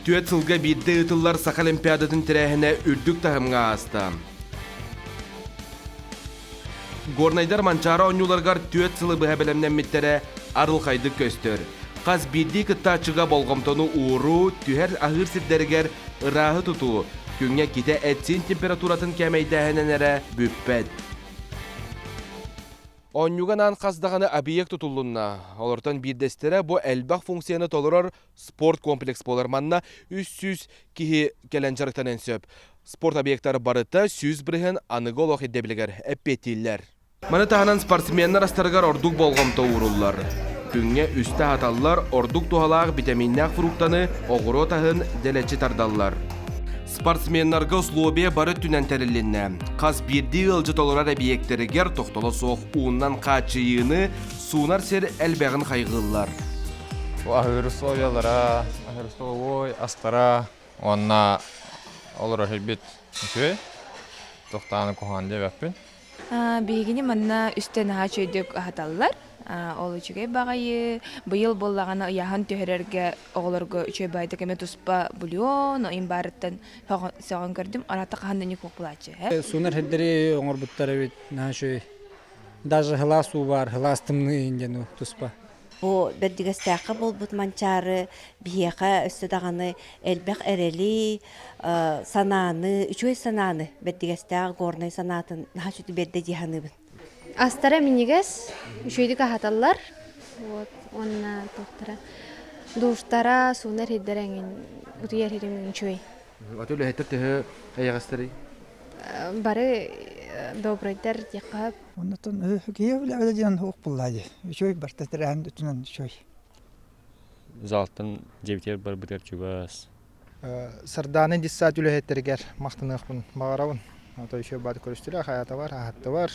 Түөрт сылга биирдэ ыытыллар Саха Олимпиадатын тэрээһинэ үрдүк таһымҥа ааста. Горнайдар Манчаары оонньууларыгар түөрт сылы быһа бэлэмнэммиттэрэ арылхайдык көстөр. Хас биирдии кыттааччыга болҕомтону ууруу, түһэр аһыыр сирдэригэр ырааһы тутуу, күҥҥэ китэ эт-сиин температуратын кээмэйдээһинэн эрэ бүппэт. Оонньууга анаан хас даҕаны объект тутуллунна. Олортон биирдэстэрэ бу элбэх функцияны толорор спорт комплекс буолар. Манна 300 киһи кэлэн дьарыктаныан сөп. Спорт объектара барыта 100% аныгы олох ирдэбилигэр эппиэттииллэр. Маны таһынан спортсменнар астарыгар ордук болҕомто ууруллар. Күҥҥэ үстэ аһаталлар, ордук туһалаах битэмииннээх фруктаны, оҕуруот аһын дэлэччи тардаллар. Спортсменнарга условия бары өттүнэн тэрилиннэ. Хас биирдии ыалдьыт олорор эбийиэктэригэр тохтоло суох ууннан хааччыйыыны суунар сир элбэҕин хайҕыыллар. Бу аһыыр условиялара, аһыыр столовой астара уонна олорор сирбит үчүгэй. Тохтоон куһаҕан диэбэппин. Биһигини манна үстэ наһаа үчүгэйдик аһаталлар. Ол үчүгэй баҕайы. Быйыл буоллаҕына ыйааһын түһэрэргэ оҕолорго үчүгэй баҕайытык эмэ туспа бульон, ыйым баарыттан сөҕөн көрдүм. Арата хаһан да никуох булааччы. Суунар сирдэри оҥорбуттар эбит наһаа үчүгэй. Даже сылаас уу баар, сылаас тымныы диэн туспа. Бу Бэрдигэстээххэ буолбут Манчаары биһиэхэ өссө даҕаны элбэх эрэли, санааны, үчүгэй санааны Бэрдигэстээх Горнай санаатын наһаа үчүгэй биэрдэ дии саныыбын. Астара минньигэс, үчүгэйдик аһаталлар. Вот, уонна туохтара душтара, суунар иһирдэрэ эҥин утуйар иһирим үчүгэй. Аты үлэһиттэр төһө эйэҕэстэрий? Бары добрайдар диэххэ. Оннотон киһи үлэбэ диэн уох буллаа дии. Үчүгэй барта тэрээһин өттүнэн үчүгэй. Залтан дьиэбитигэр барбытыгар чугас. Сардаана детсад үлэһиттэригэр махтаныахпын баҕарабын. Ото үчүгэй баат көрүстүлэр, хайата бар, аһаттыбар,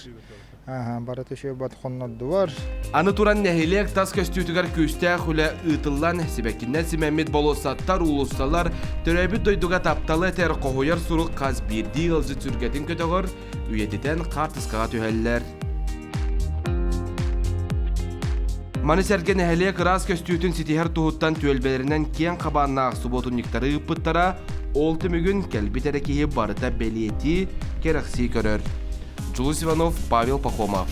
барыта үчүгэй баат хоннордубар. Аны туран нэһилиэк тас көстүүтүгэр күүстээх үлэ ыытыллан, сибэккинэн симэммит болуоссаттар, уулуссалар, төрөөбүт дойдуга тапталы этэр хоһуйар сурук хас биирдии ыалдьыт сүргэтин көтөҕөр, үйэтитэн хаартыскаҕа түһэллэр. Маны сэргэ нэһилиэк ыраас көстүүтүн ситиһэр туһуттан түөлбэлэринэн киэҥ хабааннаах субуотунньуктары ыыппыттара, ол түмүгүн кэлбит эрэ киһи барыта бэлиэтии, кэрэхсии көрөр. Джулус Иванов, Павел Пахомов.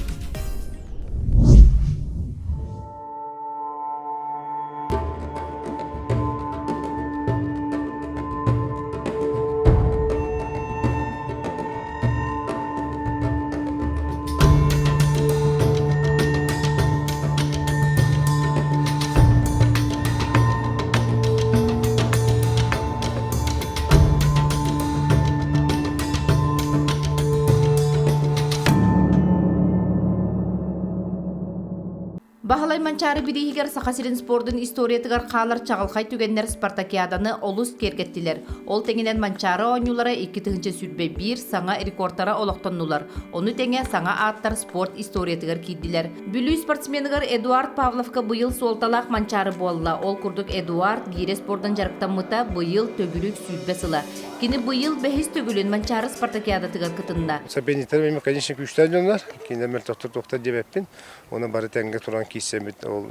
Баһылай Манчаары бирииһигэр Саха сирин спордун историятыгар хаалар чаҕылхай түгэннэр спартакиаданы олус киэргэттилэр. Ол тэҥинэн Манчаары оонньуулара 2021 саҥа рекордтара олохтоннулар. Ону тэҥэ саҥа ааттар спорт историятыгар киирдилэр. Бүлүү спортсменыгар Эдуард Павловка быйыл суолталаах Манчаары буолла. Ол курдук Эдуард гиирэ спордун дьарыктаммыта быйыл төгүрүк 20 сыла. Кини быйыл бэһис төгүлүн Манчаары спартакиадатыгар кытынна. Соперниктарым эми, конечно, күүстээх дьоннор. Кинилэр мөлтөхтөр туохтар диэбэппин. Оны бары тэҥҥэ туран киирсэммит ол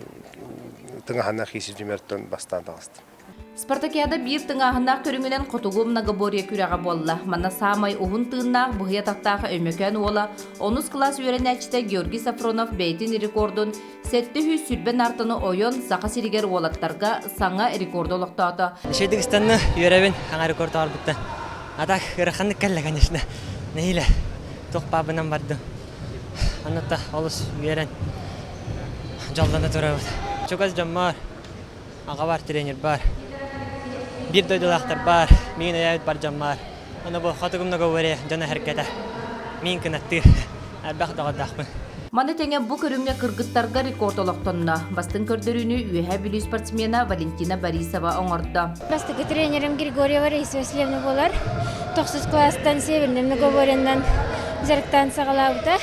тыҥаһаннаах киирсии түмэртэн бастаан таҕыстым. Спартакиада биир тыҥааһыннаах көрүҥүнэн хотугу многоборье күрэҕэ буолла. Манна саамай уһун тыыннаах, быһый атахтаах Өймөкөөн уола, онус кылаас үөрэнээччитэ Георгий Сафронов бэйэтин рекордун 720 наартаны ойон Саха сиригэр уолаттарга саҥа рекорду олохтоото. Үчүгэйдик ыстанна, үөрэбин, саҥа рекорд оҥорбуттан. А так, ыараханнык кэллэ, конечно. Нэһиилэ туох баабынан бардым. Анната олус үөрэн, дьоллоно турабыт. Чугас дьоммор, аҕабар тренер бар, биир дойдулаахтар бар, миин өйөөбүт бар дьоммор. Ону бу хотугум договоре дьоно эргэтэ. Миин кынаттыыр. Элбэх доҕордоохпун. Маны тэҥэ бу көрүҥҥэ кыргыттарга рекорд олохтонно. Бастыҥ көрдөрүүнү Үөһээ Бүлүү спортсмена Валентина Борисова оҥордо. Бастакы тренерим Григорьева Раиса Васильевна буолар. Тохсус кылаастан Северным Многоборьеннан дьарыктаан саҕалаабыта.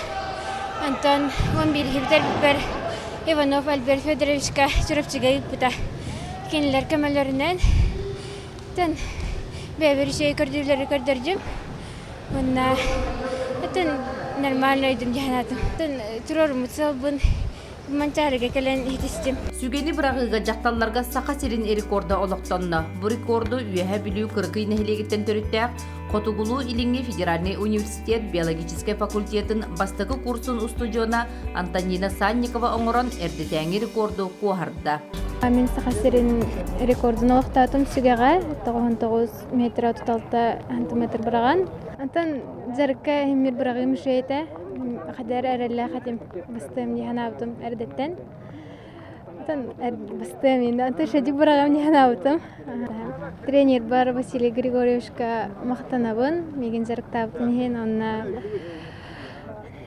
Онтон 11 бүтэрбиппэр Иванов Альберт Федоровичка Чурапчыга ыыппыта. Кинилэр көмөлөрүнэн тэн бэйэбэр үчүгэй көрдүүлэри көрдөрдүм. Уонна атын нормально өйдүм дьаһанаатым. Туруоруммут сыалбын Манчаарыга кэлэн иһитистим. Сүгэни быраҕыыга дьахталларга Саха сирин рекорда олохтонно. Бу рекорду Үөһээ Бүлүү Кырыкый нэһилиэгиттэн төрүттээх Хотугулуу-Илиҥҥи федеральнай университет биологическай факультетын бастакы курсун устудьуона Антонина Санникова оҥорон эрдэтээҥи рекорду куоһарда. Мин Саха сирин рекордун олохтоотум сүгэҕэ 99 метр 36 сантиметр быраҕан. Антон дьарыкка иһиммир быраҕыым үчүгэй этэ. Хадэр эрэллээх этим бастыам дии санаабытым эрдэттэн. Антон бастыам инде антон шадик быраҕым дии санаабытым. Тренер бар Василий Григорьевичка махтанабын. Миигин дьарыктаабытын иһин онно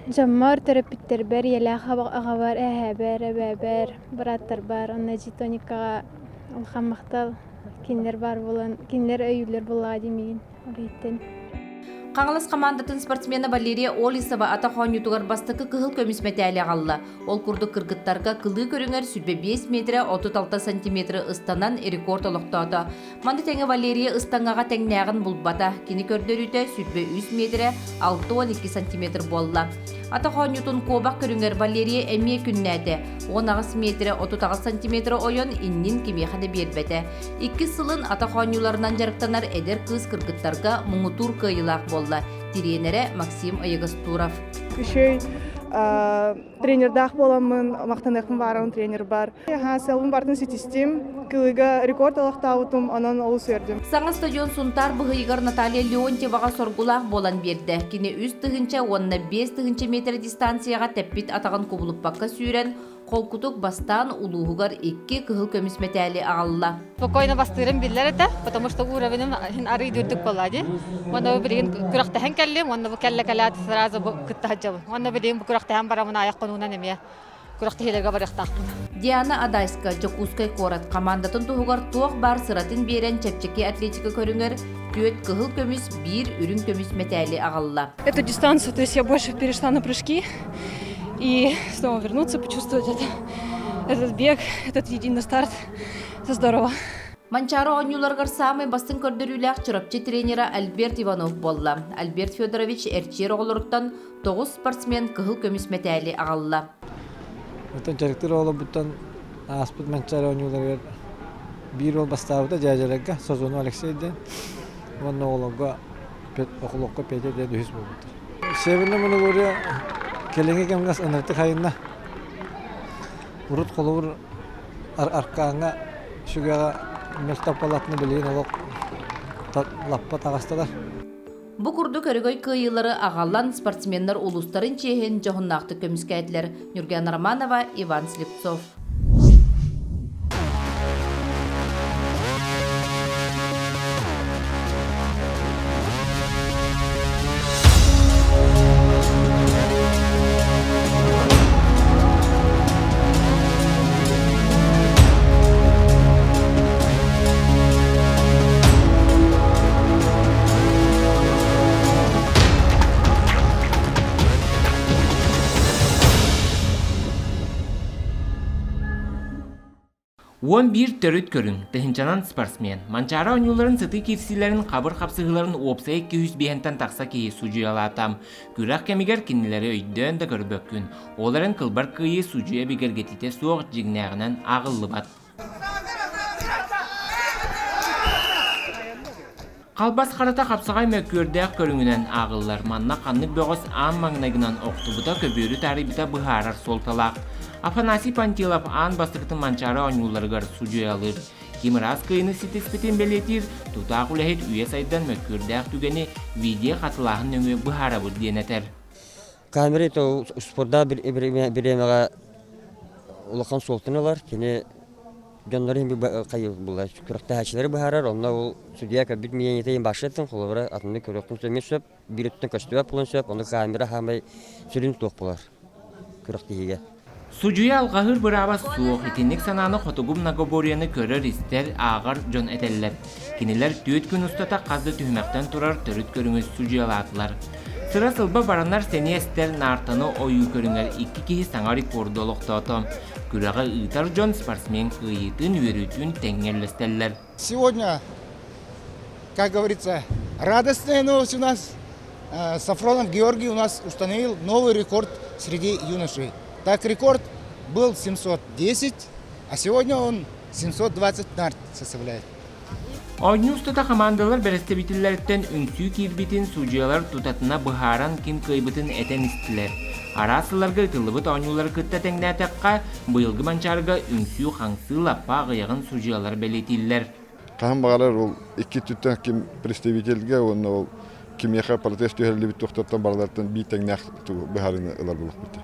дьоммор, төрөппүттэрбэр, ийэлээх аҕабар, эһээбэр, эбээбэр, бырааттарбар, онно Житоникаҕа улахан махтал. Кинилэр баар буолан, кинилэр өйүүллэр буоллаҕа дии миигин ол иһиттэн. Хаҥалас хамаандатын спортсмена Валерия Олесова атах оонньуутугар бастакы кыһыл көмүс мэтээли аҕалла. Ол курдук кыргыттарга кылыы көрүҥэр 25 метрэ 36 сантиметры ыстанан рекорд олохтоото. Маны тэҥэ Валерия ыстаҥаҕа тэҥнээҕин булбата. Кини көрдөрүүтэ 23 метрэ 62 сантиметр буолла. Атах оонньуутун куобах көрүҥэр Валерия эмиэ күннээтэ. 18 метрэ 38 сантиметры ойон иннин кимиэхэ да биэрбэтэ. Иккис сылын атах оонньууларынан дьарыктанар эдэр кыыс кыргыттарга муҥутуур кыайыылаах буолла. Тириэнэрэ Максим Аягастуров. Үчүгэй тренердаах буоламмын махтаныахпын баарабын тренер бар. Сыалбын бартын ситистим, кылыыга рекорд олохтообутум, онон олус үөрдүм. Саҥа стадион Сунтаар быһыйыгар Наталья Леонтьеваҕа соргулаах буолан биэрдэ. Кини 3000 уонна 5000 метр дистанцияҕа тэппит атаҕын кубулуппакка сүүрэн, холкутук бастаан улууһугар икки кыһыл көмүс мэтээли аҕалла. Спокойно бастыырым биллэр этэ, потому что уровеним арый үрдүк буолла дии. Уонна билигин күрэхтэһэн кэллим, уонна бу кэллэ кэлээт сразу бу кытта сылдьабын. Уонна билигин бу күрэхтэһэн барамын айах хонуунан эмиэ күрэхтэһиилэргэ барыахтаахпын. Диана Адайска Дьокуускай куорат хамаандатын туһугар туох баар сыратын биэрэн чэпчэки атлетика көрүҥэр түөрт кыһыл көмүс, биир үрүҥ көмүс мэтээли аҕалла. Эту дистанцию, то есть я больше перешла на прыжки и снова вернуться, почувствовать это, этот бег, этот единый старт. Это здорово. Манчаары оонньууларыгар саамай бастыҥ көрдөрүүлээх Чурапчы тренера Альберт Иванов буолла. Альберт Федорович эрчийэр оҕолоруттан тоҕус спортсмен кыһыл көмүс мэтээли аҕалла. Оттон дьарыктыыр оҕолорбуттан ааспыт Манчаары оонньууларыгар биир уол бастаабыта дьээдьэлэргэ Созонов Алексей диэн уонна оҕолорго Охолокко Петя диэн үһүс буолбуттар. Северная Монголия кэлиҥҥи кэмҥэ ынырыктык хайынна. Урут холобур аркааҥҥа сүгэҕэ мөлтөх палатаны билигин олох лаппа таҕыстылар. Бу курдук өрөгөй кыайыылары аҕалан спортсменнар улуустарын чиэһин дьоһуннаахтык көмүскээтилэр. Нюргена Романова, Иван Слепцов. 11 төрүт көрүҥ, тыһыынчанан спортсмен. Манчаары оонньууларын сытыы киирсиилэрин хабыр хапсыһыыларын уопсайа 205-тэн тахса киһи судьуйалаата. Күрэх кэмигэр кинилэри өйдөөн да көрбөккүн. Ол эрэн кылбар кыайыы судьуйа бигэргэтиитэ суох дьиҥнээҕинэн ааҕыллыбат. Халбас харата хапсаҕай мөккүөрдээх көрүҥүнэн ааҕыллар. Манна ханнык бөҕөс аан маҥнайгынан охтубута, көбүөрү таарыйбыта быһаарар суолталаах. Афанасий Пантилов аан бастакытын Манчаары оонньууларыгар судьуйалыыр. Ким ыраас кыайыыны ситиспитин бэлиэтиир, тутаах үлэһит үйэ сайдан мөккүөрдээх түгэни видео хатылааһын нөҥүө быһаарабыт диэн этэр. Камера спорда бириэмэҕэ улахан суолтаны ылар. Кини дьоннору иһин күрэхтэһээччилэри быһаарар. Онно ол судьуйа көрбүт миэнитин башеттын холобура атыннык көрүөххүн сөп сөп, биир өттүн көстүбэт буолуон сөп. Ону камера хаамай сүрүн туох буолар күрэхтэһиигэ. Судьуйа алҕаһыыр бырааба суох, итинник санааны хотугу многоборьены көрөр-истэр, ааҕар дьон этэллэр. Кинилэр түөрт күн устата хас да түһүмэхтэн турар төрүт көрүҥү судьуйалаатылар. Сыра-сылба баранар сэниэ эстэр наартаны ойуу көрүҥэр икки киһи саҥа рекорду олохтоото. Күрэҕи ыытар дьон спортсмен кыайыытын, үөрүүтүн тэҥҥэ үллэстэллэр. Сегодня, как говорится, радостная новость у нас. Сафронов Георгий у нас установил новый рекорд среди юношей. Так, рекорд был 710, а сегодня он 720 нарт составляет. Оонньуу устата хамаандалар бэрэстэбиитэллэриттэн үҥсүү киирбитин судьуйалар тутатына быһааран ким кыайбытын этэн истилэр. Араас сылларга ыытыллыбыт оонньуулары кытта тэҥнээтэххэ, быйылгы Манчаарыга үҥсүү-хаҥсыы лаппа аҕыйаҕын судьуйалар бэлиэтииллэр. Хаһан баҕарар ол икки өттүттэн ким представительгэ уонна ол кимиэхэ протест түһэриллибит туохтартан барыларыттан биир тэҥнээх быһаарыыны ылар буолуохпут.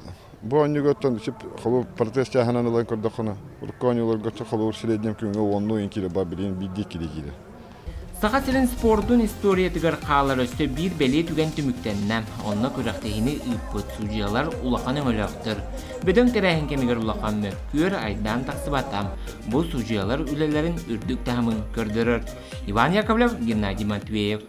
Бу оонньууга холобур протест чааһынан ылан көрдөххүнэ, урукку оонньууларга холобур среднем күҥҥэ уоннуу ыйын киирэ бар билигин биирдии киирэ киирэр. Саха сирин спордун историятыгар хаалар өссө биир бэлиэ түгэн түмүктэннэ. Онно күрэхтэһиини ыыппыт судьуйалар улахан өҥөлөөхтөр. Бөдөҥ тэрээһин кэмигэр улахан мөккүөр айдаан тахсыбата. Бу судьуйалар үлэлэрин үрдүк таһымын көрдөрөр. Иван Яковлев, Геннадий Матвеев.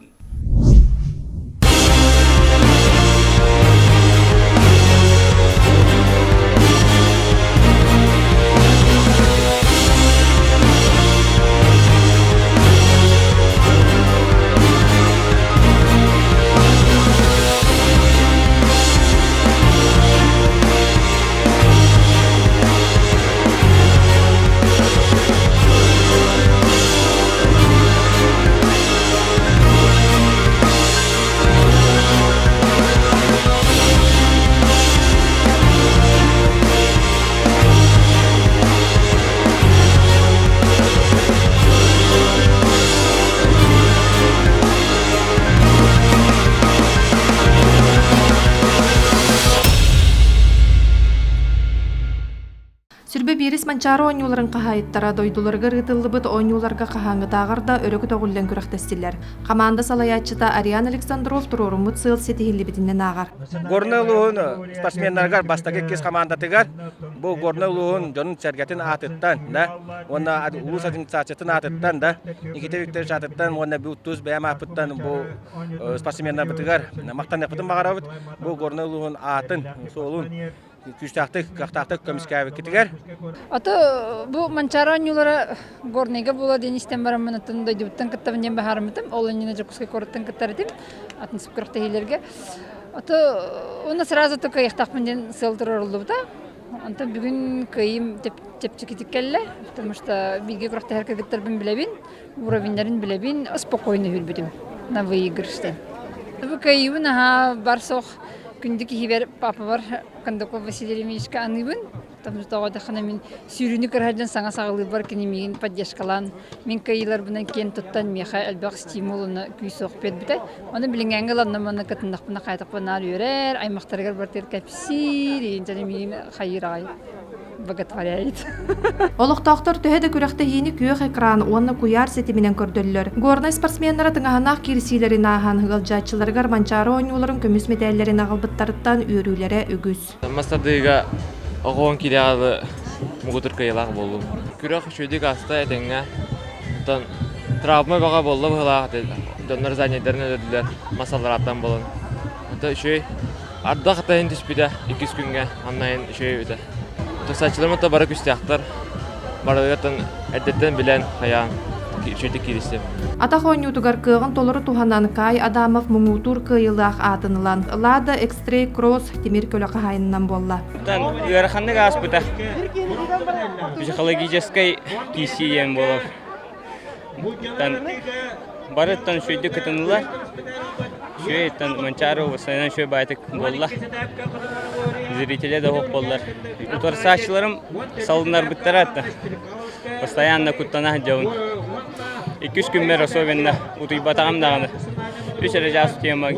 Сүрбэ биэрис Манчаары оонньууларын хаһаайыттара дойдуларыгар ыытыллыбыт оонньууларга хаһааҥҥытааҕар да өрө көтөҕүллэн күрэхтэстилэр. Хамаанда салайааччыта Ариан Александров туруоруммут сыал ситиһиллибитинэн ааҕар. Горнай улууһун спортсменнарыгар бастакы иккис хамаандатыгар бу Горнай улууһун дьонун-сэргэтин аатыттан да уонна улуус администрациятын аатыттан да Никита Викторович аатыттан уонна бу тус бэйэм ааппыттан бу спортсменнарбытыгар махтаныахпытын баҕарабыт. Бу Горнай улууһун аатын, суолун күүстээхтик, кыахтаахтык көмүскээбиккитигэр. Ото бу Манчаары оонньуулара Горнайга буола диэн истэн бараммын атын дойдубуттан кыттабын диэн баһаарыммытым. Ол иннинэ Дьокуускай куораттан кыттар этим. Атын күрэхтэһиилэргэ. Ото уонна сразу то кыайыахтаахпын диэн сыал туруоруллубута. Онтон бүгүн кыайыым чэпчэкитик кэллэ, потому что бииргэ күрэхтэһэр кыргыттарбын билэбин, уровеннарын билэбин, спокойно үрбүтүм на выигрыштан. Бу кыайыыбын аһаа бар суох күндү киһибэр папабар Кондаков Василий Ильичка аныыбын. Потому что тоҕо дэххинэ мин сүүрүүнү кыраһардьан саҥа саҕалыырбар кини миигин поддержкалаан, мин кыайыыларбынан киэн туттан миэхэ элбэх стимул уонна күүс суох биэрбитэ. Ону билиҥҥээҥҥэ ыланна манна кытыннахпына хайдахпын наар үөрэр, аймахтарыгар барытыгар кэпсиир, иинтэн миигин хайыыр аҕай боготворяет. Олохтоохтор төһө да күрэхтэһиини күөх экран уонна куйаар ситиминэн көрдөллөр. Горнай спортсменнара тыҥаһынаах киирсиилэрин ааһан, ыалдьааччыларыгар Манчаары оонньууларын көмүс мэтээллэрин аҕалбыттарыттан үөрүүлэрэ үгүс. Мастардыыга оҕоон киирэҕэ муҥутуур кыайыылаах буоллум. Күрэх үчүгэйдик ааста этэҥҥэ. Оттон травма бөҕө буолла быһыылаах дьоннор заднайдарын өлөрдүлэр мас алларааттан буолан. Онто үчүгэй Ардах атайын түспүтэ иккис күҥҥэ аннайын үчүгэй үтэ. Тахсааччыларым ата бары күстээхтэр. Барыларыттан эрдэттэн билэн хайаан үчүгэйдик кииристим. Атах оонньуутугар кыаҕын толору туһанан Кай Адамов муҥутуур кыайыылаах аатын ылан Лада Экстрей Кросс тимир көлө хаһаайынынан буолла. Ыараханнык ааспыта. Психологическай киирсии диэн буолар. Барыттан үчүгэйдик кытыннылар. Үчүгэйтэн Манчаары уопсайынан үчүгэй баайтык буолла. Зрителе да суох буоллар. Утарсааччыларым салыннарбыттара постоянно куттана сылдьабын. Иккис күммэр особенно утуйбатаҕым даҕаны. Үс эрэ чаас утуйама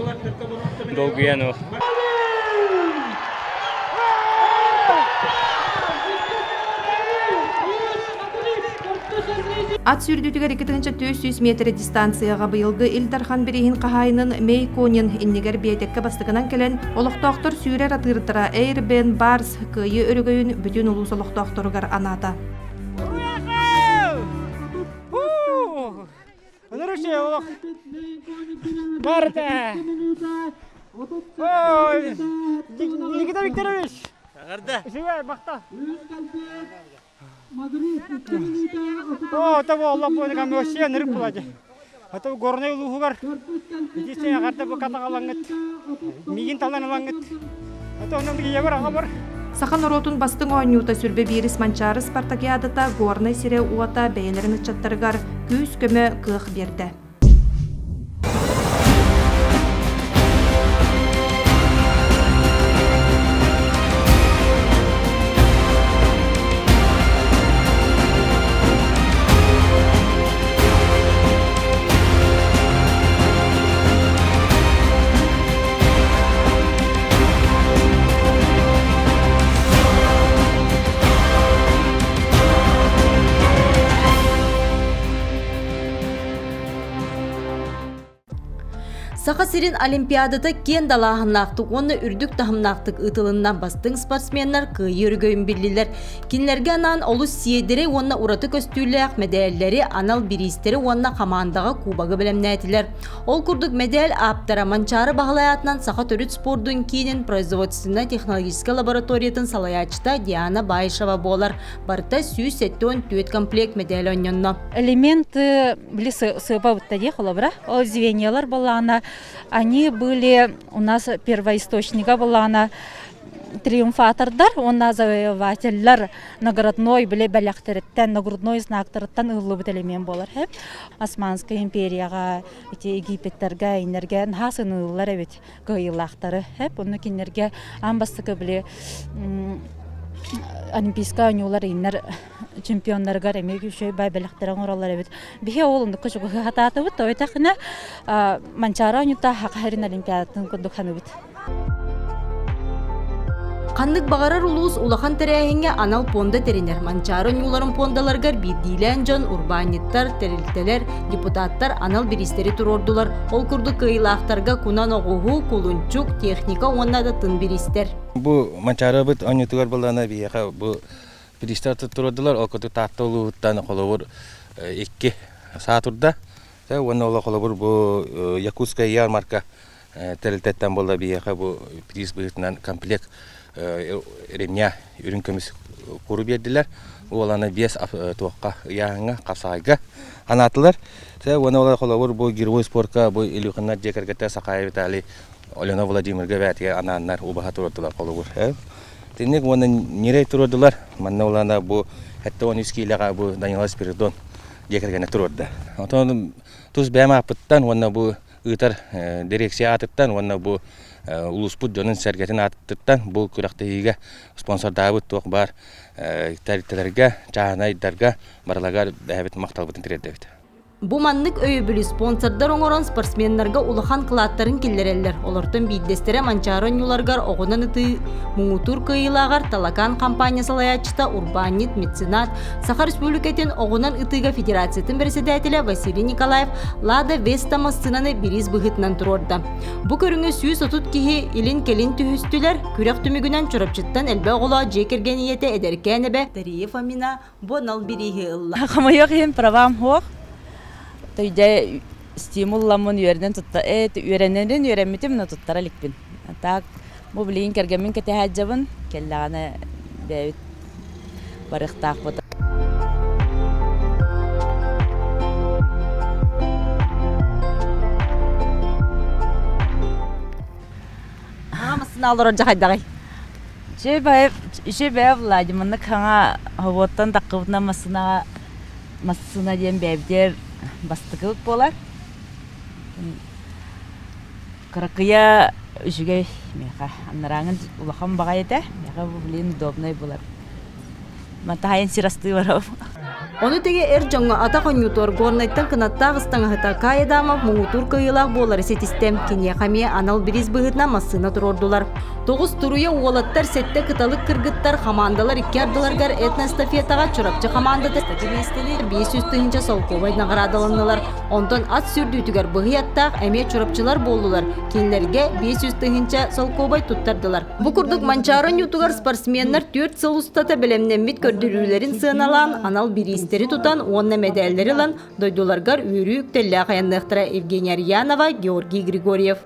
долгуйан ол. Ат сүүрдүүтүгэр 2400 миэтэрэ дистанцияҕа быйылгы Ил Дархан бирииһин хаһаайынын Мэй Конин иннигэр биэтэккэ бастакынан кэлэн, олохтоохтор сүүрэр атыырдара Air Ben Bars кыайыы өрөгөйүн бүтүн улуус олохтоохторугар анаата. Никита Викторович! Оо, того олох буолан вообще нырык булади. Ото горнай улууһугар итисен агарда бу катагалаңыт. Мигин талан алаңыт. Ото онон ийэбэр аҕабар. Саха норуотун бастыҥ оонньуута сүрбэ биирис Манчаары спартакиадата Горнай сирэ-уота бэйэлэрин ыччаттарыгар күүс-көмө, кыах биэрдэ. Саха сирин Олимпиадата киэн далааһыннаахтык уонна үрдүк таһымнаахтык ыытылынна бастыҥ спортсменнар кыайыы өрөгөйүн биллилэр. Кинилэргэ анаан олус сиэдэрэй уонна ураты көстүүлээх мэдээллэри, анал бириистэри уонна хамаандаҕа кубогы бэлэмнээтилэр. Ол курдук мэдээл ааптара Манчаары Баһылай аатынан Саха төрүт спордун киинин производственно-технологическай лабораториятын салайааччыта Диана Баишева буолар. Барыта 174 комплект мэдээл оонньонно. Элементы были сыпа холобра. Ол звеньялар была они были у нас первоисточника была триумфатордар уонна завоевателлэр наградной били бэлэхтэриттэн нагрудной знактарыттан ыллыбыт элемент буолар Османскай империяҕа ити Египеттергэ иннэргэ наһаа сыныыллар эбит кыайыылаахтары эп онно кинилэргэ аан бастакы били Олимпийскай оонньуулар иннэр чемпионнарыгар эмиэ үчүгэй бай бэлэхтэрэ оҥороллор эбит. Биһи ол оннукка чугаһыы хатаатыбыт, тойтахына Манчаары оонньуута Саха сирин Олимпиадатын курдук саныыбыт. Ханнык баҕарар улуус улахан тэрээһиҥҥэ анал пуонда тэринэр. Манчаары оонньууларын пуондаларыгар биирдиилээн дьон, урбаанньыттар, тэрилтэлэр, депутаттар анал бириистэри туруордулар. Ол курдук кыайыылаахтарга кунан оҕуһу, кулунчук, техника уонна да тын бириистэр. Бу Манчаарыбыт оонньуутугар былаана биһиэхэ бу бириистэр туруордулар. Ол курдук Таатта улууһуттан холобур икки саа турда. Уонна ол холобур бу Якутская ярмарка тэрилтэттэн буолла биһиэхэ бу приз быһыытынан комплект ремня үрүҥ көмүс куру биэрдилэр. Уоланы биэс туохха ыйааһыҥҥа хапсаҕайга анаатылар. Уонна ол холобур бу герой спорка бу Илюхиннар дьиэ кэргэттэр Сахаев Виталий Алена Владимирга бээтигэр анааннар убаһа туруордулар холобур. Итинник уонна ньирэй туруордулар. Манна улаана бу 73 киилэҕэ бу Данила Спиридон дьиэ кэргэнэ туруорда. Отон тус бэйэм ааппыттан уонна бу ыытар дирекция аатыттан уонна бу улууспут дьонун-сэргэтин аатыттан бу күрэхтэһиигэ спонсордаабыт туох баар тэрилтэлэргэ, чааһынайдарга барыларыгар бэйэбит махталбытын тириэрдэбит. Бу маннык өйөбүлү спонсордар оҥорон спортсменнарга улахан кылааттарын киллэрэллэр. Олортон биирдэстэрэ Манчаары оонньууларыгар оҕунан ытыы муҥутуур кыайыылааҕар Талакан хампаанньа салайааччыта урбаанньыт, меценат, Саха Республикатын оҕунан ытыыга федерациятын бэрэссэдээтэлэ Василий Николаев Лада Веста массыынаны бириис быһыытынан туруорда. Бу көрүҥҥэ 130 киһи илин-кэлин түһүстүлэр. Күрэх түмүгүнэн Чурапчыттан элбэх оҕолоох дьиэ кэргэн ийэтэ эдэркээн эбэ Дария Фомина бу анал бирииһи ылла. Хомойуох иһин правам суох. Тойдэ стимулламмын үөрэнэн тутта үөрэнэрин үөрэммитим но туттара иликпин. Так бу билигин кэргэммин кэтэһээдьэбин кэллэҕинэ бэйэбит барыахтаахпыт. Аҕам астына олорор дьахайдаҕай? Үчүгэй Владимирны хаҥа хобуоттан таххыбытынан массыынаҕа массыына диэн бэйэбитигэр бастакыбыт буолар. Кыракыйа үчүгэй миэхэ анарааҥын улахан баҕайы этэ. Миэхэ бу блин удобнай булар. Матаайын сир астыы барабын. Ону тэҥэ эр дьоҥҥо атах оонньуутугар Горнайтан кынаттаах ыстаҥаһыта Кай Адамов муҥутуур кыайыылаах буолары ситистэ. Киниэхэ эмиэ анал бириис быһыытынан массыына туруордулар. Тоҕус туруйа уолаттар, сэттэ кыталык кыргыттар хамаандалар икки ардыларыгар этноэстафетаҕа Чурапчы хамаандата миэстэни 500 тыһыынча солкуобай наҕараадаланнылар. Онтон ат сүүрдүүтүгэр быһый аттаах эмиэ чурапчылар буоллулар. Кинилэргэ 500 тыһыынча солкуобай туттардылар. Бу курдук Манчаары оонньуутугар спортсменнар 4 сыл устата бэлэмнэммит көрдөрүүлэрин сыаналаан, анал бириистэри тутан уонна мэдээллэри ылан дойдуларыгар үөрүү үктэллээх айанныахтара Евгения Арьянова, Георгий Григорьев.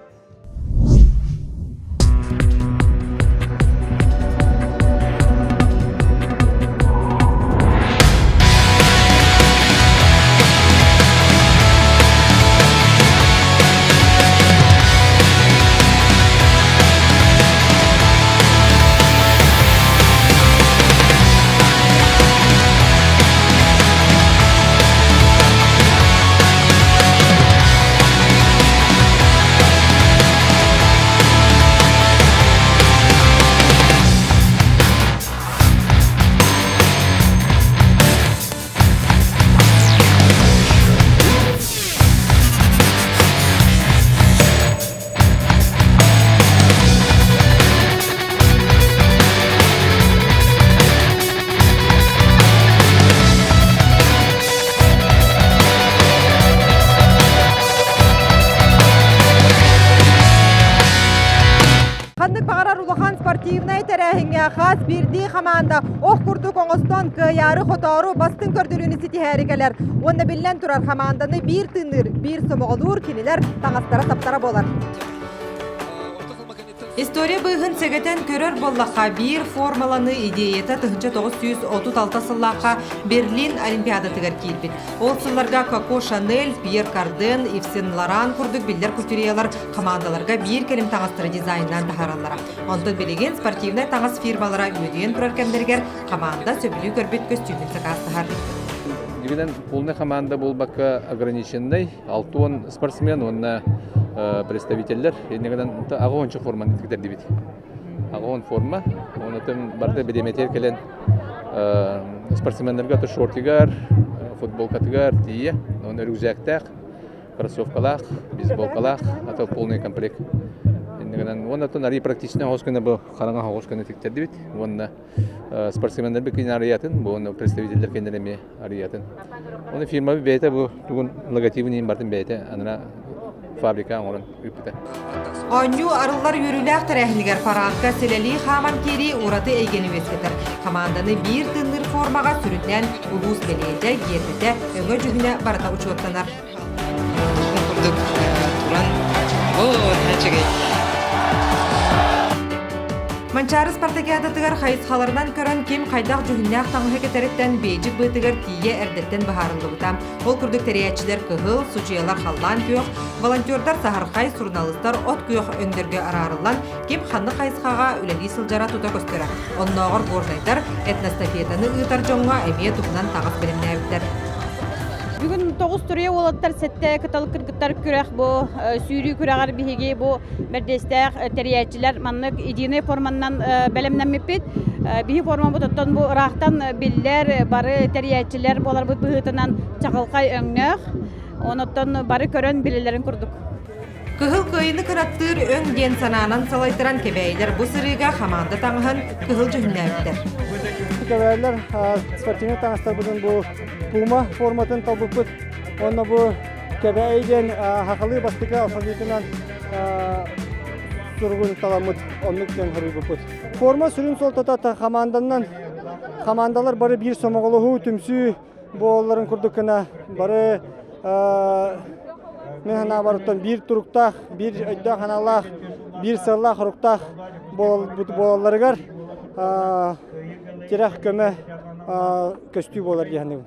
тэрээһиҥҥэ хас биирдии хамаанда ох курдук оҥостон кыайаары-хотоору бастыҥ көрдөрүүнү ситиһээри кэлэр. Уонна биллэн турар хамаанданы биир тыынныыр, биир сомоҕолуур кинилэр таҥастара-саптара буолар. История быыһын сэгэтэн көрөр буоллахха, биир формаланыы идеята 1936 сыллаахха Берлин Олимпиадатыгар киирбит. Ол сылларга Коко Шанель, Пьер Карден, Ив Сен-Лоран курдук биллэр кутюрьелар хамаандаларга биир кэлим таҥастары дизайннаан таһаараллара. Онтон билигин спортивнай таҥас фирмалара үөдүйэн турар кэмнэригэр хамаанда сөбүлүү көрбүт көстүүмүн сакаастаһар. Дьиҥинэн полный команда буолбакка ограниченный 60 спортсмен уонна представителлэр иннигинэн аҕа форманы тигдэрдибит. Аҕа форма, онотон барыта бириэмэтигэр кэлэн спортсменнарга шортигар, футболкатыгар тиийэ, уонна рюкзактаах, кроссовкалаах, бейсболкалаах, ато полный комплект. Иннигинэн уонна арый практичный оҕус гына бу хараҥа оҕус гына тиктэрдибит уонна спортсменнар кини арыйатын, бу уонна представителлэр кэннилэр эмиэ арыйатын. Оны фирма бэйэтэ бу тугун логотибын иһин бартын бэйэтэ анара фабрика оҥорон ыыппыта. Оонньуу арыллар үөрүүлээх тэрээһинигэр параадка сэлэлии хааман киирии ураты эйгэни үөскэтэр. Хамаанданы биир тыынныыр формаҕа сүрүннээн улуус бэлиэтэ, гиэрбэтэ, өҥө-дьүһүнэ барыта учуоттанар. Курдук туран, бу үчүгэй. Манчаары спартакиадатыгар хайысхаларынан көрөн ким хайдах дьүһүннээх таҥаһы кэтэриттэн бейджик быатыгар тиийэ эрдэттэн быһаарыллыбыта. Ол курдук тэрийээччилэр кыһыл, судьуйалар халлаан күөх, волонтердар саһархай, суруналыыстар от күөх өҥнөргө араарыллан ким ханнык хайысхаҕа үлэлии сылдьара тута көстөрө. Оннооҕор горнайдар этностафетаны ыытар дьоҥҥо эмиэ туһунан таҥас бэлэмнээбиттэр. Бүгүн тоҕус туруйа уолаттар сэттэ кыталык кыргыттар күрэх бу сүүрүү күрэҕэр биһиги бу бэрдиэстээх тэрийээччилэр маннык единый форманнан бэлэмнэммиппит. Биһи формабыт оттон бу ыраахтан биллэр бары тэрийээччилэр буоларбыт быһыытынан чаҕылхай өҥнөөх. Онуттан бары көрөн билэллэрин курдук. Кыһыл кыайыны кынаттыыр өҥ диэн санаанан салайтаран кэбээйилэр бу сырыыга хамаанда таҥаһын кыһыл дьүһүннээбиттэр. Кэбээйилэр спортивнай таҥастарбытын бу пума форматын талбыппыт. Уонна бу кэбээйи диэн хахалыы бастакы алфавитынан суругун таламмыт оннук диэн хоруйбуппут. Форма сүрүн суолтата хамаанданан хамаандалар бары биир сомоҕолоһуу, түмсүү буолалларын курдук гына бары мин санаабарыттан биир туруктаах, биир өйдөөх санаалаах, биир сыаллаах-соруктаах буолалларыгар тирэх көмө көстүү буолар дии саныыбын.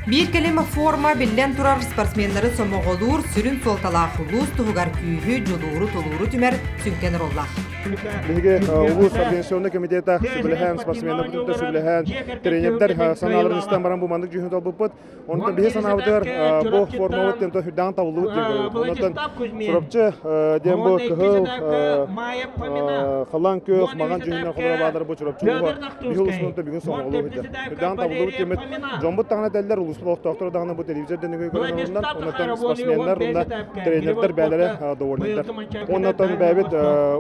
Биир кэлим форма биллэн турар спортсменнары сомоҕолуур сүрүн суолталаах улуус туһугар күүһү, дьулууру, тулууру түмэр сүҥкэн оруоллаах. Биһиги улуус организационнай комитета сүбэлэһэн, спортсменнар кытта сүбэлэһэн, тренердэр санааларын истэн баран бу маннык дьүһүн талбыппыт. Онтон биһи санаабытыгар бу формабыт диэн үрдээн табыллыбыт диэн көрөбүт. Онтон Чурапчы диэн бу кыһыл халаан күөх маҥан дьүһүннэн холоро баалар бу Чурапчы улууһа биһи улууспутун бүгүн сомоҕолуу сылдьар. Үрдээн табыллыбыт диэммит дьоммут даҕаны этэллэр, улууспут олохтоохторо даҕаны бу телевизор дэнигэй көрөн олоруннар. Онтон спортсменнар уонна тренердэр бээлэрэ довольнайдар. Оннотон бэйэбит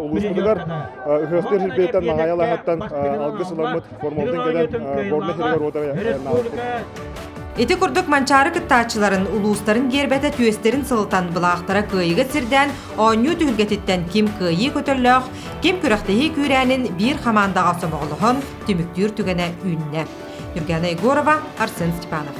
улууспутугар ыһыахтыыр сирбититтэн Маҕайа алааһыттан алгыс ыламмыт формабытын кэлэн Горнай сиригэр уотар айаннаабыппыт. Ити курдук Манчаары кыттааччыларын улуустарын гиэрбэтэ түөстэрин сылытан былаахтара кыайыыга сирдээн оонньуу түһүлгэтиттэн ким кыайыы көтөллөөх, ким күрэхтэһии күүрээнин биир хамаандаҕа сомоҕолоһон түмүктүүр түгэнэ үүннэ. Нюргана Егорова, Арсен Степанов.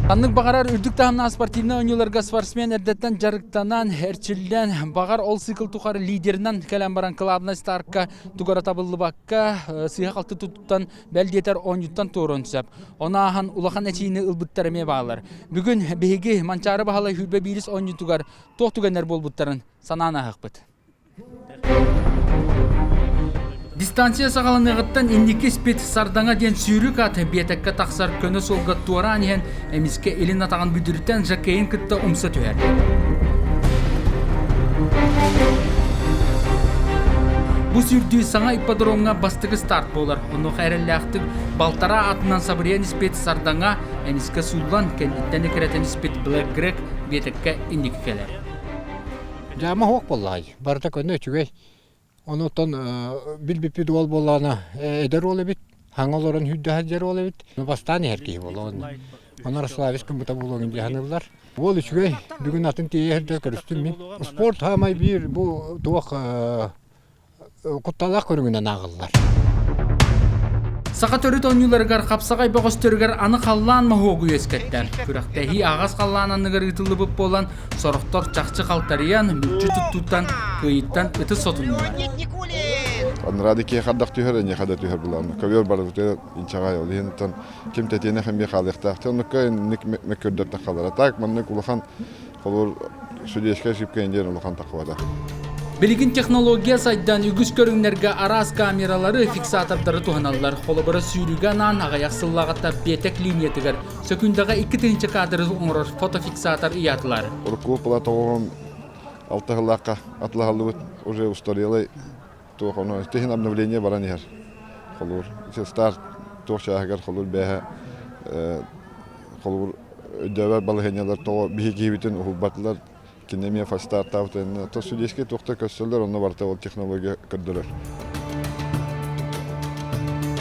Ханнык баҕарар үрдүк таһымнаах спортивнай оонньууларга спортсмен эрдэттэн дьарыктанан, эрчиллэн, баҕар ол цикл тухары лидеринэн кэлэн баран кылаабынай старка тугара табыллыбакка, сыыһа-халты туттан, бэл диэтэр оонньууттан туоруон сөп. Ону ааһан улахан эчиини ылбыттар эмиэ бааллар. Бүгүн биһиги Манчаары Баһылай Хүрбэ биирис оонньуутугар туох түгэннэр буолбуттарын санаан ааһыахпыт. Дистанция саҕаланыаҕыттан инники испит Сардаҥа диэн сүүрүк ат биэтэккэ тахсар көнө суолга туораан иһэн эмискэ илин атаҕын бүдүрүтэн жокейын кытта умса түһэр. Бу сүүрдүү саҥа ипподромҥа бастакы старт буолар. Онуоха эрэллээхтик балтараа атынан сабырыйан испит Сардаҥа эмискэ сууллан кэнниттэн экирэтэн испит Блэк Грек биэтэккэ инники кэлэр. Дьаама суох буоллаҕай, барыта көнө үчүгэй. Онуттан билбиппит уол буоллаҕына эдэр уол эбит, хаҥа олорон сүүрдэ сылдьар уол эбит. Бастаан иһэр киһи буолла уонна. Онон Рославич гыммыта буолуоҥ дии саныыллар. Уол үчүгэй, бүгүн атын тиийэ сылдьар көрүстүм мин. Спорт саамай биир бу туох кутталлаах көрүҥүнэн ааҕыллар. Саха төрүт оонньууларыгар хапсаҕай бөҕөстөрүгэр аны халлаан моһуогу үөскэттэ. Күрэхтэһии аҕас халлаан анныгар ыытыллыбыт буолан, сорохтор чахчы халтарыйан, мүлчү туттууттан, кыайыттан ытыс сотуннулар. Анараа киһи хардах түһэр, эйиэхэ да түһэр булаан. Көбүөр барыбытыгар инчэҕэй, ол иһин ким тэтиэнэх эмиэ хаалыахтаах. Оннукка инник мөккүөрдэр таххалара. Так маннык улахан Холобур, судейскай ошибка диэн улахан таххыбата. Билигин технология сайдан үгүс көрүҥнэргэ араас камералары, фиксатордары туһаналлар. Холобура, сүүрүүгэ анаан аҕыйах сыллааҕыта биэтэк линиятыгар сөкүүндэҕэ 2000 кадры оҥорор фотофиксатор ыйаатылар. Урукку платоҕун алта сыллаахха атылаһаллыбыт уже устарелый туох ону иһин обновление баран иһэр. Холобур, старт туох чааһыгар холобур бээһэ холобур өйдөөбөт балаһыанньалар тоҕо биһиги киһибитин уһулбатылар, кини эмиэ фальстартаабыт то судейскай туохта көстөллөр, онно барыта ол технология көрдөрөр.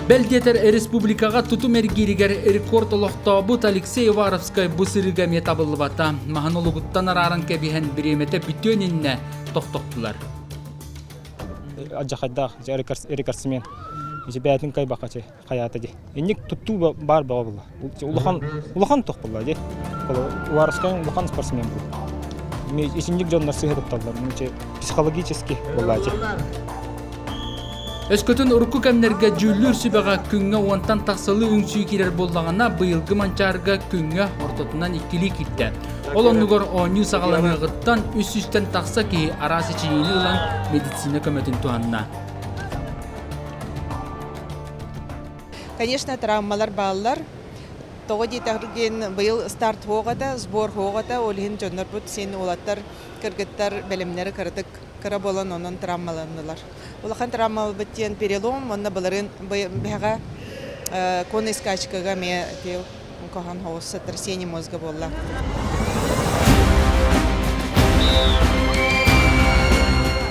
Бэл диэтэр республикаҕа тутум эргииригэр рекорд олохтообут Алексей Уваровскай бу сырыыга эмиэ табыллыбата. Маһын олугуттан арааран кэбиһэн бириэмэтэ бүтүөн иннэ тохтоттулар. Алдьархайдаах рекордсмен. Бэйэтин кайбакка хайаата дии. Инник туттуу баар бөҕө буолла. Улахан улахан тох буолла дии. Уваровскай улахан спортсмен буолла. Итинник дьоннор сыыһа тутталлар. Психологически буолла дии. Өскөтүн урукку кэмнэргэ дьүүллүүр сүбэҕэ күҥҥэ уонтан тахсалыы үҥсүү киирэр буоллаҕына, быйылгы Манчаарыга күҥҥэ ортотунан иккилии киирдэ. Ол оннугар оонньуу саҕаланыаҕыттан үс сүүстэн тахса киһи араас эчэйиини ылан медицина көмөтүн туһанна. Конечно, травмалар бааллар. Тоҕо диэтэхгин быйыл старт суох этэ, сбор суох этэ, ол иһин дьоннорбут син уолаттар, кыргыттар бэлэмнэри кыратык кыра буолан онон травмаланнылар. Улахан травмаларбыт диэн перелом уонна былырыын биһэҕэ конный скачкага эмиэ кохан соҕус сотрясение мозга буолла.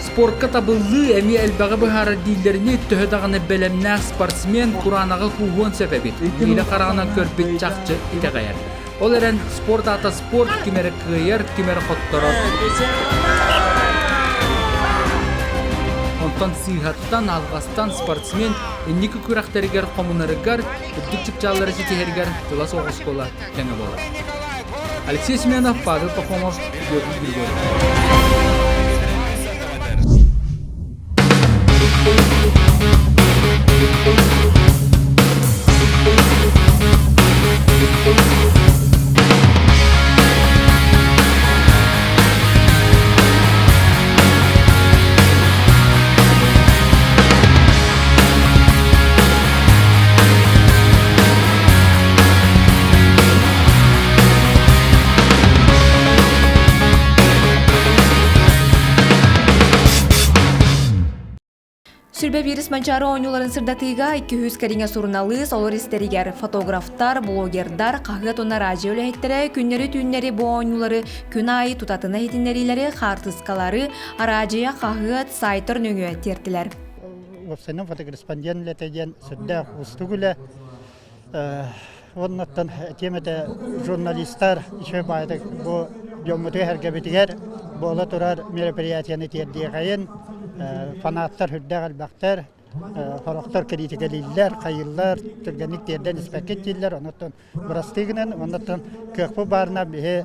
Спортка табыллыы эмиэ элбэҕи быһаарар дииллэринии төһө даҕаны бэлэмнээх спортсмен кураанаҕы кууһуон сөп эбит. Миилэ хараҕынан көрбүт чахчы итэҕэйэр. Ол эрэн спорт аата спорт ким эрэ кыайар, ким эрэ хотторор. Онтон сыыһаттан, алҕастан спортсмен инники күрэхтэригэр хомунарыгар, үрдүк чыпчааллары ситиһэригэр тыла суох оскуола тэҥэ буолар. Алексей Семенов, Павел Пахомов, Георгий Григорьев. Сүрбэ вирус Манчаары оонньууларын сырдатыыга 200 кэриҥэ суруналыыс, олор истэригэр фотографтар, блогердар, хаһыат уонна радио үлэһиттэрэ күннэри-түүннэри бу оонньуулары күн аайы тутатына иһитиннэриилэри, хаартыскалары, араадьыйа, хаһыат, сайтар нөҥүө тиэртилэр. Уопсайынан фотокорреспондент үлэтэ диэн сүрдээх уустук үлэ. Уоннаттан этиэм этэ журналистар үчүгэй баайдык бу дьоммутугар-сэргэбитигэр буола турар мероприятияны тиэрдиэхэйин. Фанаттар сүрдээх элбэхтэр. Сорохтор кириитикэлииллэр, хайыыллар, түргэнник тиэрдэн испэккит дииллэр. Онуттан бырастыы гынан, оннуттан кыахпыт баарына биһи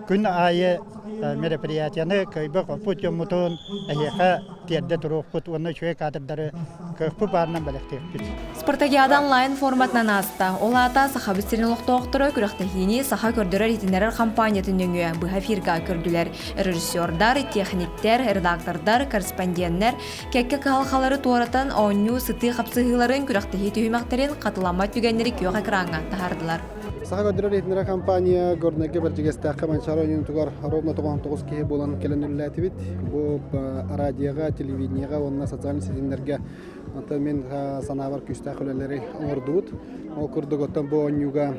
күн аайы мероприятияны кыайбыт-хоппут дьоммутун эһиэхэ тиэрдэ туруохпут уонна үчүгэй кадрдары кыахпыт баарынан бэлэхтиэхпит. Спартакиада онлайн форматынан ааста. Ол аата Сахабыт сирин олохтоохторо күрэхтэһиини Саха көрдөрөр-иһитиннэрэр хампаанньатын нөҥүө быһа эфирга көрдүлэр. Режиссердар, техниктэр, редактордар, корреспонденнэр кэккэ кыһалҕалары туоратан оонньуу сытыы хапсыһыыларын күрэхтэһии түһүмэхтэрин хатыламмат түгэннэри күөх экраҥҥа таһаардылар. Саха көрдөрөр-иһитиннэрэр компания Горнайга Бэрдьигэстээххэ Манчаары оонньуутугар ровно 99 киһи буолан кэлэн үлэлээтибит. Бу радиоҕа, телевидениеҕа уонна социальнай ситимнэргэ Онтон мин санаабар күүстээх үлэлэри оҥордубут. Ол курдук оттон бу оонньууга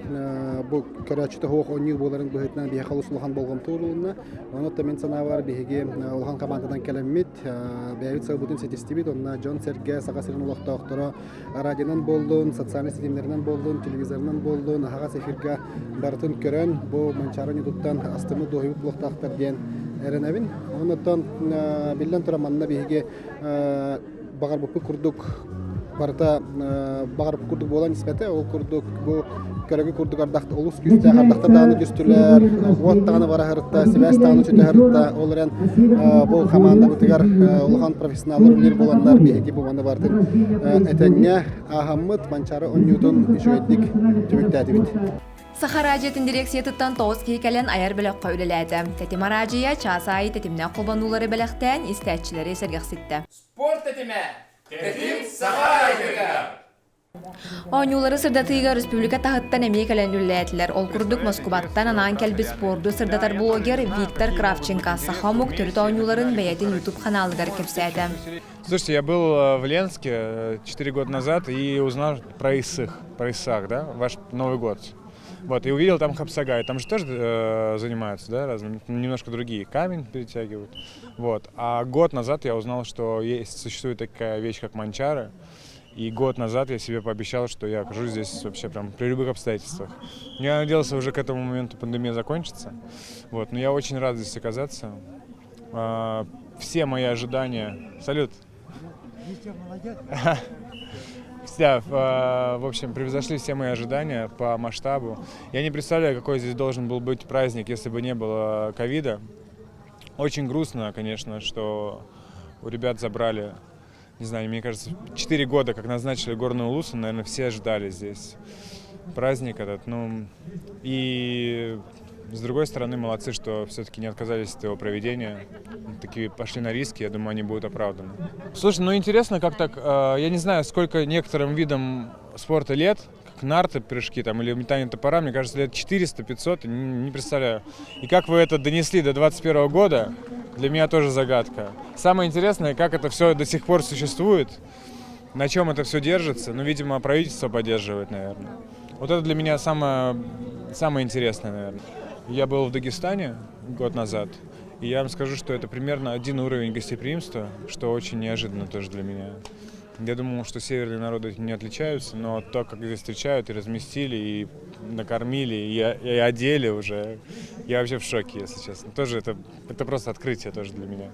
бу көрөөччүтэ суох оонньуу буоларын быһыытынан биһиэхэ олус улахан болҕомто уурулунна. Онон мин санаабар биһиги улахан хамаанданан кэлэммит, бэйэбит сыалбытын ситистибит. Онно дьон-сэргэ, Саха сирин олохтоохторо радионан буоллун, социальнай ситимнэринэн буоллун, телевизорынан буоллун, аһаҕас эфиргэ барытын көрөн, бу Манчаары оонньуутуттан астыммыт дуоһуйбут буолуохтаахтар диэн эрэнэбин. Онон биллэн туран манна биһиги баҕарбыппыт курдук барыта баҕарбыт курдук буолан испэтэ. Ол курдук бу көрөгү курдук ардах олус күүстээх ардахтар даҕаны түстүлэр, уот даҕаны бара сырытта, сибээс даҕаны сүтэ сырытта. Ол эрэн бу хамаандабытыгар улахан профессионаллар үлэлиир буоланнар биһиги бу маны барытын этэҥҥэ ааһаммыт Манчаары оонньуутун үчүгэйдик түмүктээтибит. Саха араадьыйатын дирекциятыттан 9 киһи кэлэн айар бөлөххө үлэлээтэ. Тэтим араадьыйа чаас аайы тэтимнээх холбонуулары бэлэхтээн истээччилэри сэргэхситтэ. Спорт тэтимэ! Тэтим Саха араадьыйата! Оонньуулары сырдатыыга республика таһыттан эмиэ кэлэн үлэлээтилэр. Ол курдук Москубаттан анаан кэлбит спорду сырдатар блогер Виктор Кравченко саха омук төрүт оонньууларын бэйэтин YouTube-ханаалыгар кэпсээтэ. Слушайте, я был в Ленске 4 года назад и узнал про Исых, про Исах, да, ваш Новый год. Вот, и увидел там Хапсагай. Там же тоже занимаются, да, разными, немножко другие. Камень перетягивают. Вот. А год назад я узнал, что есть, существует такая вещь, как манчары. И год назад я себе пообещал, что я окажусь здесь вообще прям при любых обстоятельствах. Я надеялся, уже к этому моменту пандемия закончится. Вот, но я очень рад здесь оказаться. Все мои ожидания... Салют! Да, в общем, превзошли все мои ожидания по масштабу. Я не представляю, какой здесь должен был быть праздник, если бы не было ковида. Очень грустно, конечно, что у ребят забрали, не знаю, мне кажется, 4 года, как назначили Горную Улусу, наверное, все ждали здесь праздник этот. Ну, и с другой стороны, молодцы, что все-таки не отказались от его проведения. Такие пошли на риски, я думаю, они будут оправданы. Слушай, ну интересно, как так, я не знаю, сколько некоторым видам спорта лет, как нарты, прыжки там, или метание топора, мне кажется, лет 400-500, не представляю. И как вы это донесли до 21 года, для меня тоже загадка. Самое интересное, как это все до сих пор существует, на чем это все держится, ну, видимо, правительство поддерживает, наверное. Вот это для меня самое, самое интересное, наверное. Я был в Дагестане год назад, и я вам скажу, что это примерно один уровень гостеприимства, что очень неожиданно тоже для меня. Я думал, что северные народы этим не отличаются, но то, как здесь встречают и разместили, и накормили, и одели уже, я вообще в шоке, если честно. Тоже это просто открытие тоже для меня.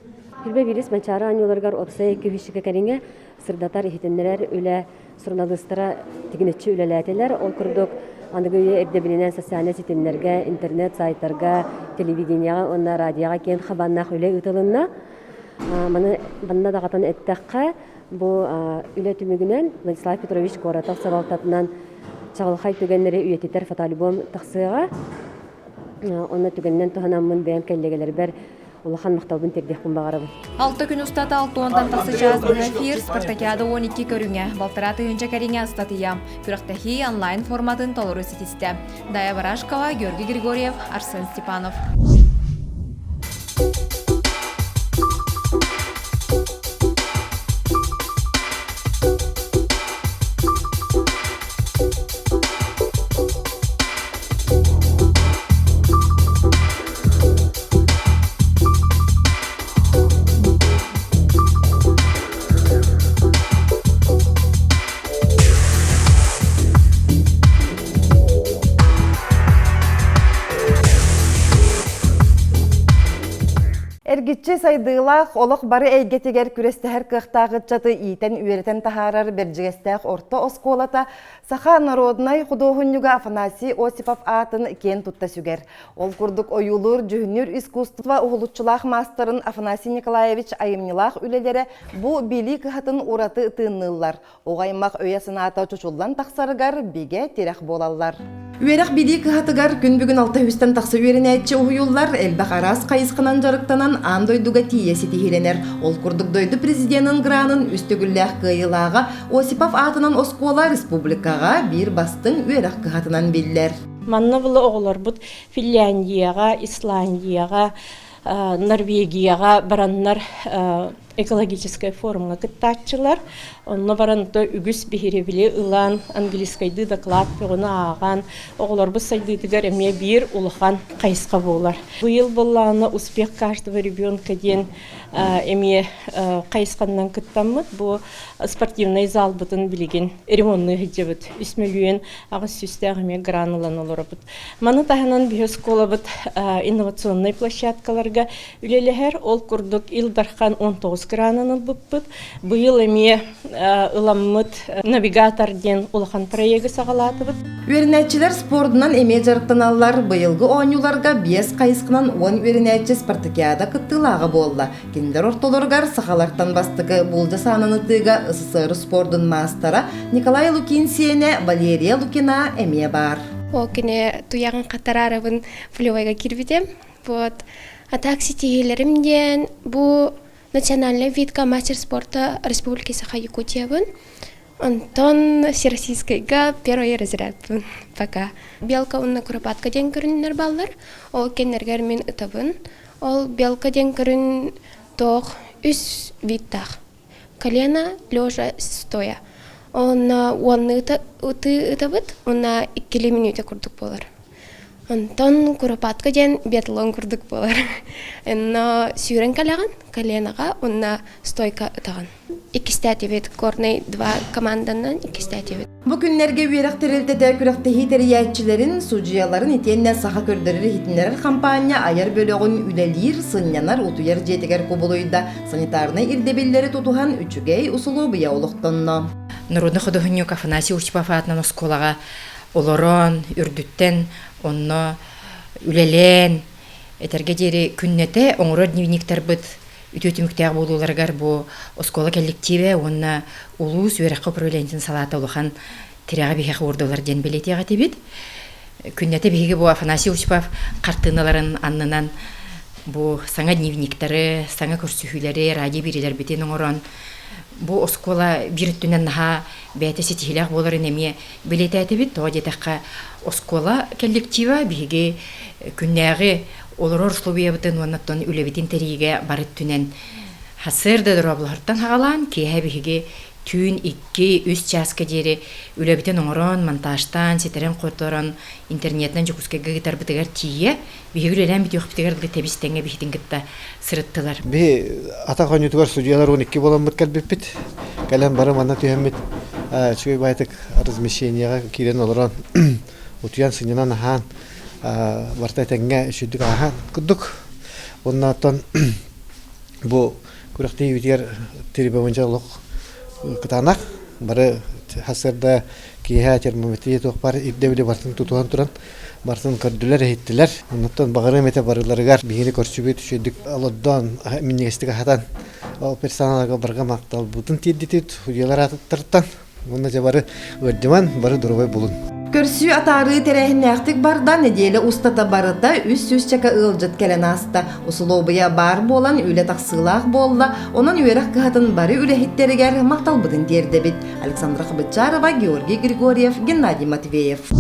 Хүрбэ биирис Манчаары оонньууларыгар уопсай 200 кэриҥэ сырдатар иһитиннэрэр үлэ суруналыыстара тигинэччи үлэлээтилэр. Ол курдук аныгы үйэ ирдэбилинэн социальнай ситимнэргэ, интернет сайтарга, телевидениеҕа уонна радиоҕа киэн хабааннаах үлэ ыытылынна. Маны манна даҕатан эттэххэ, бу үлэ түмүгүнэн Владислав Петрович Коротов салалтатынан чаҕылхай түгэннэри үйэтитэр фотоальбом тахсыаҕа. Онно түгэнинэн туһанаммын бэйэм кэллиэгэлэрбэр улахан махталбын тиэрдиэхпин баҕарабын. Алта күн устата алтыонтан тахса чаас быһа эфир спартакиада 12 көрүҥэ, балтараа тыһыынча кэриҥэ ыстатыйа, күрэхтэһии онлайн форматын толору ситистэ. Дая Барашкова, Георгий Григорьев, Арсен Степанов. Ньиргиччи сайдыылаах олох бары эйгэтигэр күрэстэһэр кыахтаах ыччаты иитэн-үөрэтэн таһаарар Бэрдьигэстээх орто оскуолата саха народнай худуоһунньуга Афанасий Осипов аатын киэн тутта сүгэр. Ол курдук ойуулуур-дьүһүннүүр искусство уһулуччулаах маастарын Афанасий Николаевич айымньылаах үлэлэрэ бу билии кыһатын ураты тыынныыллар. Оҕо аймах өйө-санаата чочуллан тахсарыгар бигэ тирэх буолаллар. Үөрэх билии кыһатыгар күн бүгүн 600-тэн тахса үөрэнээччи уһуйуллар, элбэх араас хайысханан дьарыктанан аан дойдуга тиийэ ситиһиилэнэр. Ол курдук дойду президенин гранын үс төгүллээх кыайыылааҕа Осипов аатынан оскуола республикаҕа биир бастыҥ үөрэх кыһатынан биллэр. Манна была оҕолорбут Финляндияҕа, Исландияҕа, Норвегияҕа бараннар экологическай форумҥа кыттааччылар. Онно баран то үгүс биһирэбили ылан, английскайдыы доклад бөҕөнү ааҕан, оҕолорбут сайдыытыгар эмиэ биир улахан хайысха буолар. Быйыл буоллаҕына «Успех каждого ребенка» диэн эмиэ хайысханнан кыттаммыт. Бу спортивнай залбытын билигин ремоннуу сылдьабыт. Үс мөлүйүөн аҕыс сүүстээх эмиэ гран ылан олоробут. Маны таһынан биһи оскуолабыт инновационнай площадкаларга үлэлэһэр. Ол курдук Ил Дархан 19 гранын ылбыппыт. Быйыл эмиэ ыламмыт «Навигатор» диэн улахан проегы саҕалаатыбыт. Үөрэнээччилэр спордунан эмиэ дьарыктаналлар. Быйылгы оонньууларга биэс хайысханан 10 үөрэнээччи спартакиада кыттыылааҕа буолла. Кинилэр ортолоругар сахалартан бастакы буулдьа саанан ытыыга СССР спордун маастара Николай Лукин сиэнэ Валерия Лукина эмиэ баар. Ол кини туйаҕын хатараарыбын полевойга киирбитим. Вот. А так ситиһиилэрим диэн бу национальный видка мастер спорта Республики Саха-Якутиябын. Онтон Всероссийскайга первый разрядпын пока. Белка уонна куропатка диэн көрүннэр баллар. Ол кэннэргэр мин ытабын. Ол белка диэн көрүн тоох үс видтаах. Колено, лежа, стоя. Онно уонны ытыы ытабыт, уонна иккилии мүнүүтэ курдук буолар. Онтон куропатка диэн биатлон курдук буолар. Онно сүүрэн кэлэҕин, коленоҕа уонна стойка ытаҕын. Иккистээтибит Горный 2 команданан иккистээтибит. Бу күннэргэ үөрэх тэрилтэтэ күрэхтэһии тэрийээччилэрин, судьуйаларын итиэннэ саха көрдөрөр-иһитиннэрэр хампаанньа айар бөлөҕүн үлэлиир, сынньанар, утуйар дьиэтигэр кубулуйда. Санитарнай ирдэбиллэри тутуһан үчүгэй усулуобуйа олохтонно. Народный художник Афанасий Осипов аатынан оскуолаҕа олорон, үрдүттэн онно үлэлээн, этэргэ диэри күннэтэ оҥорор дневниктарбыт үтүө түмүктээх буолууларыгар бу оскуола коллективэ уонна улуус үөрэххэ управлениетын салаата улахан тирэҕи биһиэхэ уурдулар диэн бэлиэтиэх этибит. Күннэтэ биһиги бу Афанасий Осипов хартыыналарын аннынан бу саҥа дневниктары, саҥа көрсүһүүлэри, радио биэриилэрбитин оҥорон бу оскуола биир өттүнэн наһаа бэйэтэ ситиһиилээх буоларын эмиэ бэлиэтээтибит. Тоҕо диэтэххэ, оскуола коллектива биһиги күннээҕи олорор условиябытын уонна оттон үлэбитин тэрийиигэ бары өттүнэн сарсыарда дорооболоһортон саҕалаан киэһэ биһиги түүн икки, үс чааска диэри үлэбитин оҥорон, монтажтаан, ситэрэн-хоторон, интернетинэн Дьокуускайга ыытарбытыгар тиийэ, биһиги үлэлээн бүтүөхпүтүгэр дылы тэбис-тэҥҥэ биһитин кытта сырыттылар. Биһи атах оонньуутугар судьуйалар 12 буоламмыт кэлбиппит. Кэлэн бары манна түһэммит үчүгэй баайтык размещениеҕа киирэн олорон утуйан сынньанан аһаан барыта этэҥҥэ үчүгдүк ааһан курдук. Уонна оттон бу күрэхтэһиибитигэр требования олох кытаанах. Бары сарсыарда киэһэ термометрия туох баар ирдэбили барытын тутуһан туран барытын көрдүлэр-иһиттилэр. Оннуттан баҕарыам этэ барыларыгар биһигини көрсүбүт үчүгэйдик олордон минньигэстик аһатан ол персоналга барга махталбытын тиэрдитит судьуйалар аатыттарыттан уонна дьэ бары ыалдьыман, бары доруобай булун. Көрсүү атаарыы тэрээһиннээхтик барда, нэдиэлэ устата барыта 300 чака ыалдьыт кэлэн ааста. Усулуобуйа баар буолан үлэ тахсыылаах буолла, онон үөрэх кыһатын бары үлэһиттэригэр махталбытын тиэрдэбит. Александра Хабычарова, Георгий Григорьев, Геннадий Матвеев.